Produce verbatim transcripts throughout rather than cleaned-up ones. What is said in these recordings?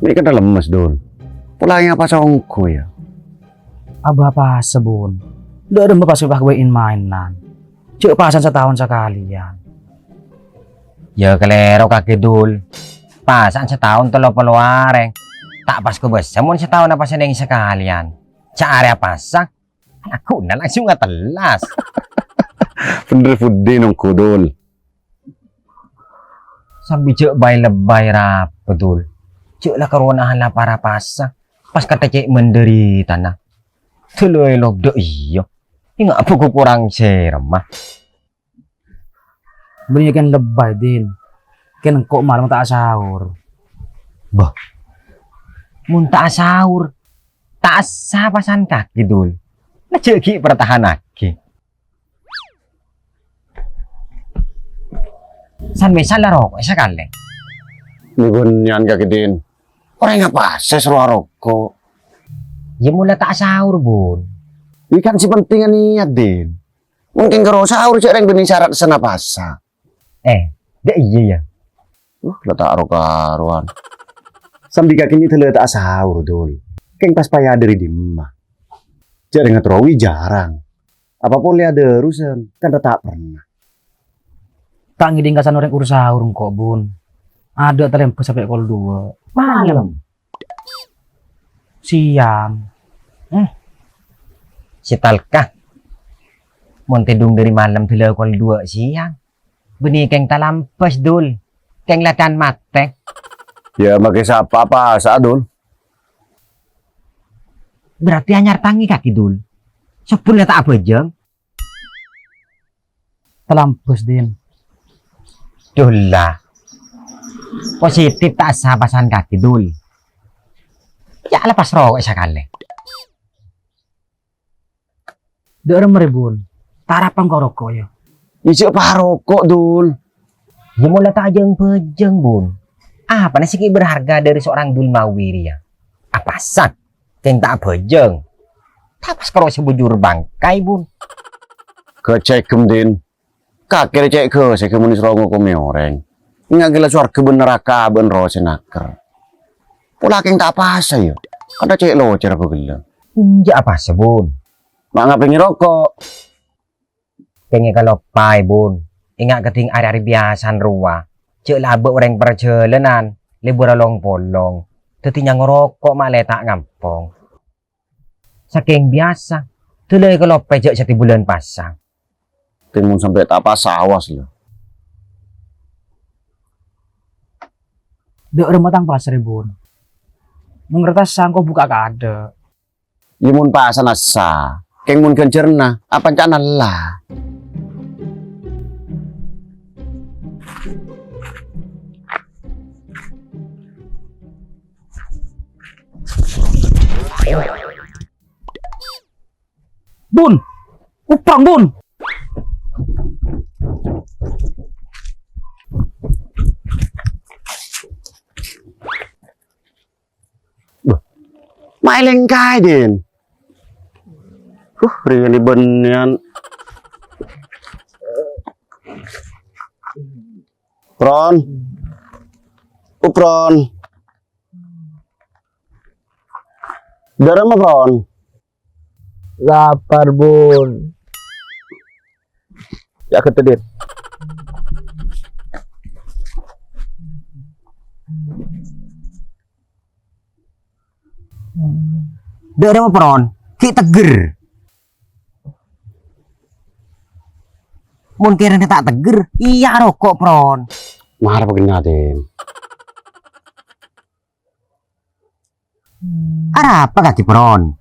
Mè' kadhâ' lemmes, Dul. Pola ngapa songko, yâ? Abâ' pasa, Bun. Dâ' remma pas pas ghâbây in-maènan. Jhâ' pasa'an sataon sakalèyan. Yâ, kalèro kakè, Dul. Pasa'an sataon tello polo arè. Ta' pas kobâsa mon sataon apasa neng sakalèyan. Saarè apasa? Aghuna langsung atellas. Bhender budi nongko, Dul. Sambi jhâ' bhâi-lebbhâi rapa, Dul. Jhâ' la karowan ahalla para pasa. Pas katècè' mandhâri tana. Dulâ èlobdhâ iyâ. Enga' bhuko korang sèremma. Bânnè kèng lebbhâi, Din. Kèng engko' malem ta' asaor. Bâh. Mon ta' asaor, ta' assa pasa'an kakè, Dul. Najjhâ' ghi' pertahanaghi. San-mèsan la roko'è sakalè. Nèbânnèyan kakè, Din. Orèng apasa sè rowa roko'? Yâ, mon la ta' asaor, Bun. Yâ kan sè penting niat, Din. Mon kèng karo saor jhâ' rèng bânnè sarat sè napasa. Eh, dâ' iyâ, yâ. Uh, la ta' ro-karowan. Sambi kakè mè' dâlâ ta' asaor, Dul. Kèng pas paya dâri dimma? Jhâ' rèng ngaterrowi jhârâng. Apa polè adârusan, kan ta' pernah. Ta' ngèdhing kasan orèng ur-saor engko', Bun. Adâ' talèmbâs sampè' kol duwâ'. Malem. Sèyang. Hmm. Sè talka. Mon tèdung dâri malem dâlâ kol duwâ' sèyang. Bânnè kèng talambâs, Dul. Kèng la can matè. Yâ, makè sapa pasa, Dul? Berarti anyar tangè kakè, Dul. Sobbhun la ta' abhâjâng. Talambâs, Din. Dul la. Positif ta' assa pasa'an kakè, Dul. Yâ, lepas roko'è sakalè. Dâ' remma rè, Bun. Ta' arapa engko' roko', yâ. Yâ, jhâ' paroko', Dul. Yâ, mon la ta' jâng-bâjâng, Bun. Apana sè ghi' berharga dâri seorang Dul Mawi rèya? Apasa? Kèng ta' abhâjâng. Ta' pas karo sè bujur bangkai, Bun. Ghâ' cèghem, Din. Kakè rè cè' ghâsèghâ mon èsoro ngokomè orèng. Enga' ghellâ' sowarghâ bân naraka bân rowa sè naker. Pola kèng ta' apasa, yâ. Kadhâ' cè' locèr apa ghellâ'. Enjâ' apasa, Bun. Ma' ngapèngè roko'? Kèng èkaloppaè, Bun. Enga' kadhing arè-arè biyasana rowa. Jhâ' la abâ' orèng parjhâlânan, lebur along-polong. Dhâddhi nyang roko' ma' la ta' ngampong. Sakèng biyasa, dâlâ èkaloppè jhâ' satèbulân pasa. Kèng mon sampè' ta' pasa, awas, lho. Dâ' remma tang pasa rè, Bun. Mon kertas sangko buka kaadâ'. Yâ, mon pasana assa. Kèng mon ghânjhârânna, apanca'na ella. Bun! Uprong, Bun! Bâh, maèlèng kaè, Din. Huh, rèya bânnèyan. Pron. Upron. Dâ' remma, Pron? Lapar, Bun. Yâ, ghâdhâ, Dit. Dâ' remma, Pron? Ghi' tegghâr. Mon kèrana ta' tegghâr, iyâ aroko', Pron. Mara paghâna, Din. Arapa kakè, Pron?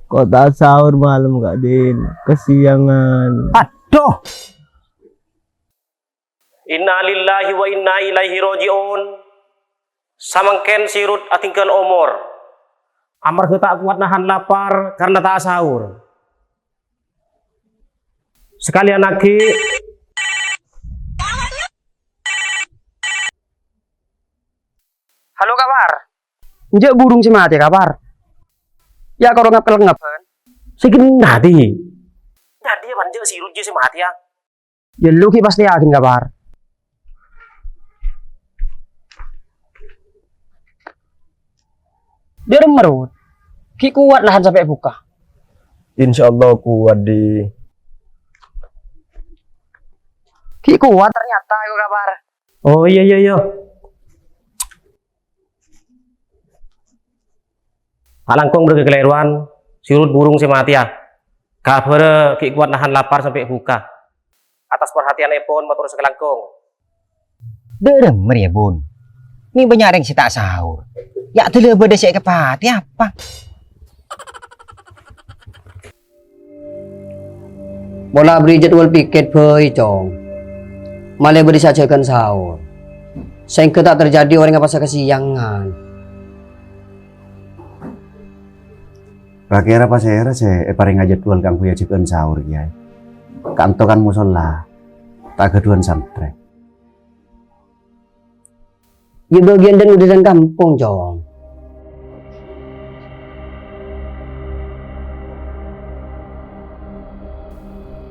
Ko' ta' saor malem, Kak Din. Kasiyangan. Aduh! Innalillahi wa inna ilaihi raji'un. Samangkèn Sirut atinggal omor. Amarghâ ta' kowat nahan lapar karna ta' saor. Sakalèyan aghi. Halo, Kak Par. Enjâ' burung sè matè, Kak Par. Yâ, karo ngap-kelengngep, bân. Sè ghenna, Di. Dhâddhi, yâ, bân, jâ' Sirut jiyâ sè matè, yâ. Yâ, lu ghi' pastèyaghin, Kak Par. Dâ' remma, Rut. Ghi' kowat nahan sampè' buka. Insyaallah kowat, Di. Ghi' kowat ternyata, iko kabhâr. Oh, iyâ, iyâ, iyâ. Alangkong bârâ' kalèrowan, si Rut burung sè matèya. Kabhârâ ghi' kowat nahan lapar sampè' buka. Atas parhatèyannèpon mator sakalangkong. Dâ' remma rèya, Bun. Mè' bânnya' orèng sè ta' saor. Yâ' dâlâ bâdâ sè èkapatè apa? Pola aberri' jadwal piket bhâi, Cong. Malè bâdâ sè ajâgâ'ân saor. Saèngghâ ta' terjadi orèng apasa kasèyangan. Ra-kèra pasèra sè èparèngngaghi jadwal kaangghuy ajâgâ'ân saor, Kèyaè? Kanto kan mosolla, ta' ghâdhuwân santrè. Yâ, bâgiyân dân-ngudhudhân kampong, Cong.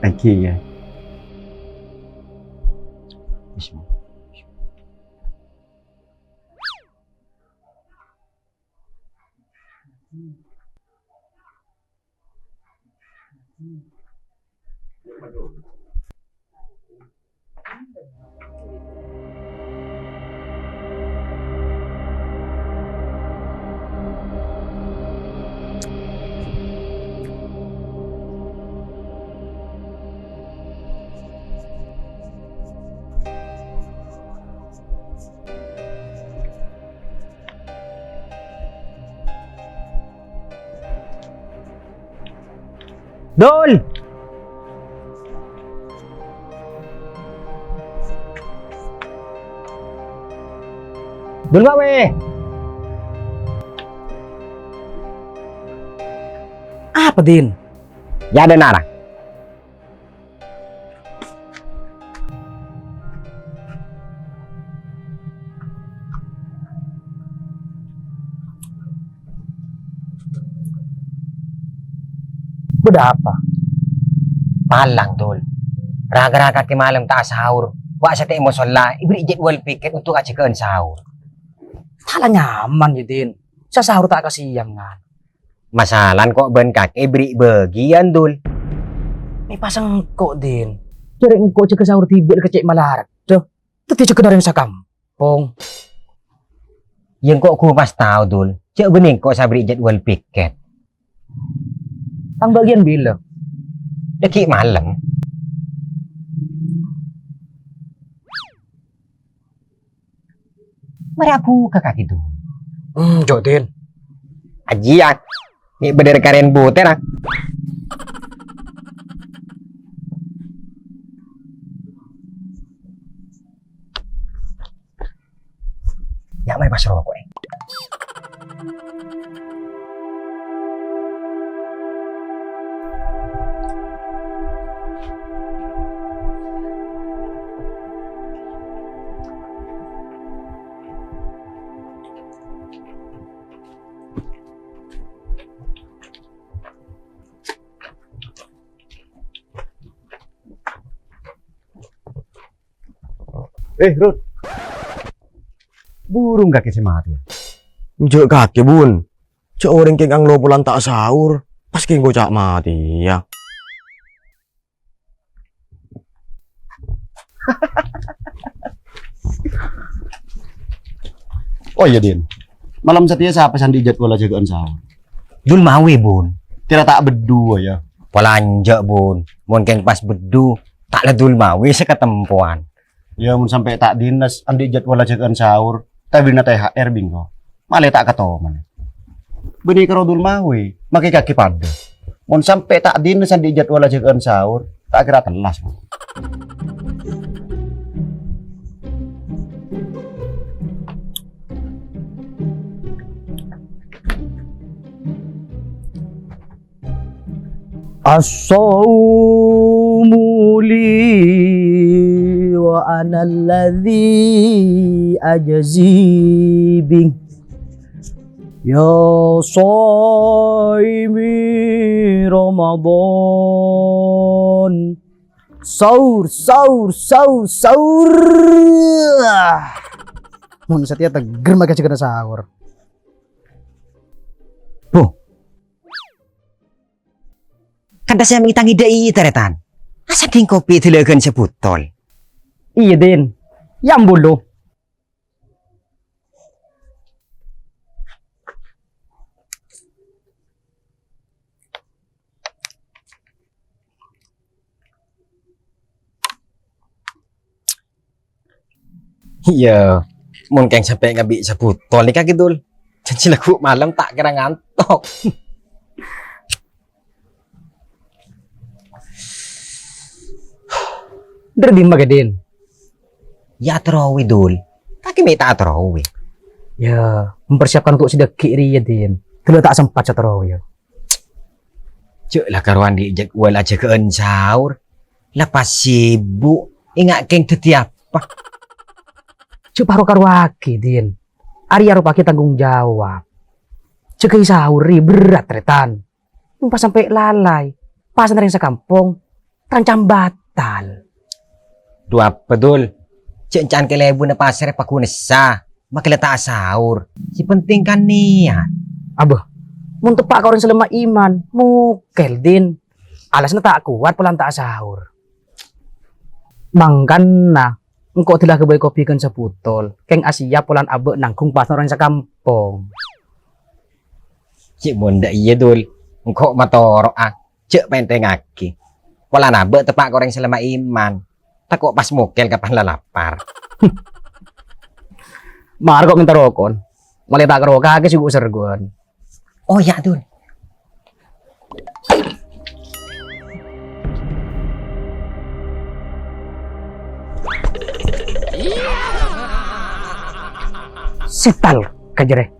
Èngghi, yâ. Bismillah. Dul! Dul Mawe! Apa, Din? Yâ, dâ' nara. Bâdâ apa? Palang, Dul. Ra-kèra kakè malem ta' saor. Wa' satèya mosolla, èberri' jadwal piket untuk ajâgâ'ân saor. Ta' la nyaman, yâ, Din. Sa-, saor ta' kasèyangan. Masalan ko' bân kakè èberri' bâgiyân, Dul. Mè' pas engko', Din. Jârèya engko' jâgâ saor dhibi' la kècè' malarat. Duh, dhâddhi jâgâna orèng sakampong. Yâ engko' ghu pas tao, Dul. Jâ' bânnè engko' sè aberri' jadwal piket. Tang bâgiyân bilâ? Dâgghi' malem. Marè abuka kakè, Dul. Hmm, jâ', Din. Ajiyâ, mè' bâdâ rèkarèn butèra. Yâ, mè' pas roko'è. Eh, Rut. Burung kakè sè matèya. Enjâ' kakè, Bun. Jâ' orèng kèng anglo polana ta' saor, pas kèng ngoca' matèya. Oh iyâ, Din. Malem satèya sapa sè andi' jadwal ajâgâ'ân saor? Dul Mawe, Bun. Kèra ta' beddhu, yâ? Pola enjâ', Bun. Mon kèng pas beddhu, ta' la Dul Mawe sè katempowan. Yâ, mon sampè' ta' dinas andi' jadwal ajâgâ'ân saor, ta' bèrri'na T H R bingko. Malè ta' katoman. Bânnè karo Dul Mawe, makè kakè padâ. Mon sampè' ta' dinas andi' jadwal ajâgâ'ân saor, ta' kèra tellas. As-sawmu li wa ana alladzi ajzi bih. Ya shaimi Ramadan. Saur, saur, saur, saur. Mon satèya tegger makè jâgâna saur. Bo. Kantha sè mènta ngèdhâ'i tarètan. Asa dhing kopi dâlâghân sabotol. Iyâ, Din. Yâ, ambulu. Iyâ, mon kèng sampè' ngabi' sabotol nèka, Kidul. Jhânjhi lagghu' malem ta' kèra ngantok. Dâri dimma, Kè, Din? Yâ, aterrowè, Dul. Kakè mè' ta' aterrowè. Yâ, mempersiapkan untuk sè dâggi' rèya, Din. Ghellâ' ta' sempat sè aterrowè, yâ. Jhâ' la karowan dhi' jhâ-, wala jâgâ'ân saor. La pas sibuk, enga' kèng dhâddhi apa? Jhâ' paro-karowaghi, Din. Arèya aropa'aghi tanggung jawab. Jâgâi saor rè berrâ', Tarètan. Mon pas sampè' lalai, pasana rèng sakampong terancam batal. Dhu apa, Dul? Jhâ' ènca'an kalèbunna pasèra paghunessa, makkè la ta' asaor. Sè penting kan niat. Abbâ, mon teppa' ka orèng sè lemma iman, mokèl, Din. Alasna ta' kowat polana ta' asaor. Mangkana, engko' dâlâ aghâbây kopi ghân sabotol, kèng asiyap polana abâ' nanggung pasana orèng sakampong. Cè' bhunḍhâ iyâ, Dul. Engko' matoro'a, jhâ' pèntèngngaghi. Polana abâ' teppa' ka orèng sè lemma iman. Tako' pas mokèl kapan la lapar. Mara ko' mènta rokon. Malè ta' karo kakè sè gu-, serguwân. Oh, yâ, Dul. Sètan, kajârè.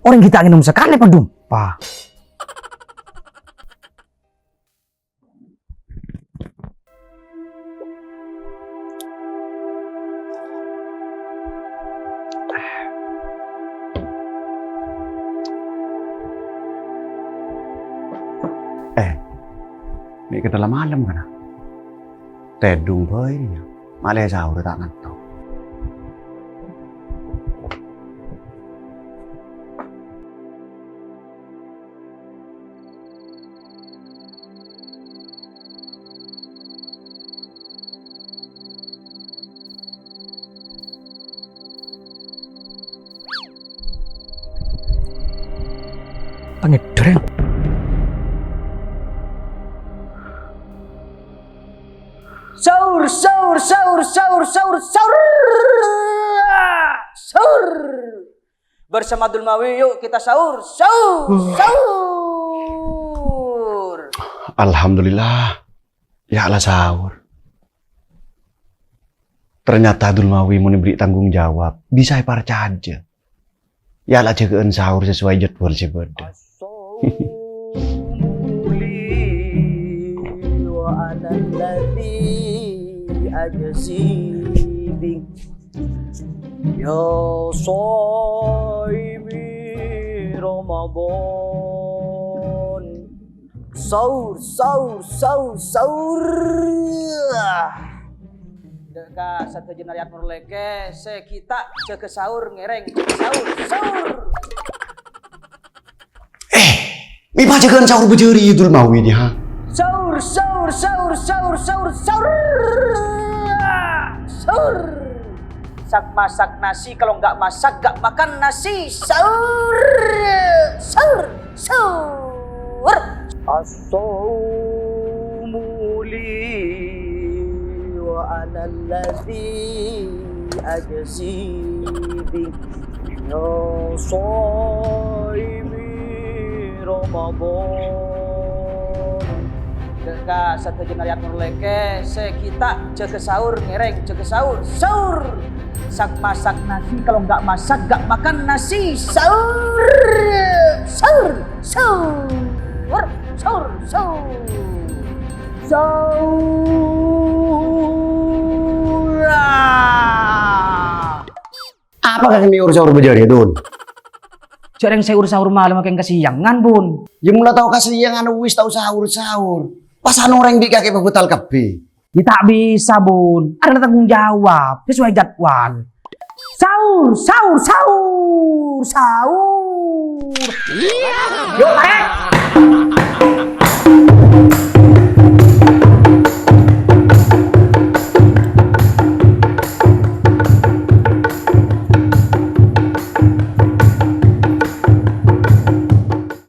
Orèng ghi' ta' ngènom sakalè, padumpa. Eh, mè' kèta la malem, kana? Tèḍung bhâi rèya, malè saor ta' ngantok. Pangèḍḍhârân. Sahur, sahur, sahur, sahur, sahur, sahur. Sahur. Bersama Dulmawi, yuk kita sahur. Sahur, sahur. Alhamdulillah. Yâ la sahur. Ternyata Dulmawi mon èberri' tanggung jawab, bisa èparcajâ. Yâ la jâgâ'ân sahur sesuai jadwal sè bâḍâ. As-sawmu li wa ana alladzi ajzi bih. Ya shaimi Ramadan. Sahur, sahur, sahur, sahur. Ḍâ' ka sadhâjâna ra'yat Morolèkè, sè ghi' ta' jâgâ sahur, ngèrèng jâgâ sahur, sahur. Eh, mè' pajâgâ'ân sahur bâjâri Dulmawi, ha? Sahur, sahur, sahur, sahur, sahur, sahur. Sahur. Sak masak nasi, kalau nggak masak, nggak makan nasi. Sahur, sahur, sahur. As-sawmu li wa ana alladzi ajzi bih. Ya shaimi Ramadan. Ḍâ' ka sadhâjâna ra'yat Morolèkè, sè ghi' ta' jâgâ sahur, ngèrèng jâgâ sahur. Sahur. Sak masak nasi, kalau nggak masak, nggak makan nasi. Sahur. Sahur. Sahur. Sahur. Sahur. Sahur. Apa kakè mè' ur-sahur bâjâri, Dul? Jhâ' rèng sè ur-sahur malem kèng kasèyangan, Bun. Yâ, mon la tao kasèyangan, wis tao sahur-sahur. Pas anu rèng bi' kakè pabâtal kabbhi. Yâ, ta' bisa, Bun. Arèya tanggung jawab, sesuai jadwal. Sahur, sahur, sahur, sahur. Yo, tarèk.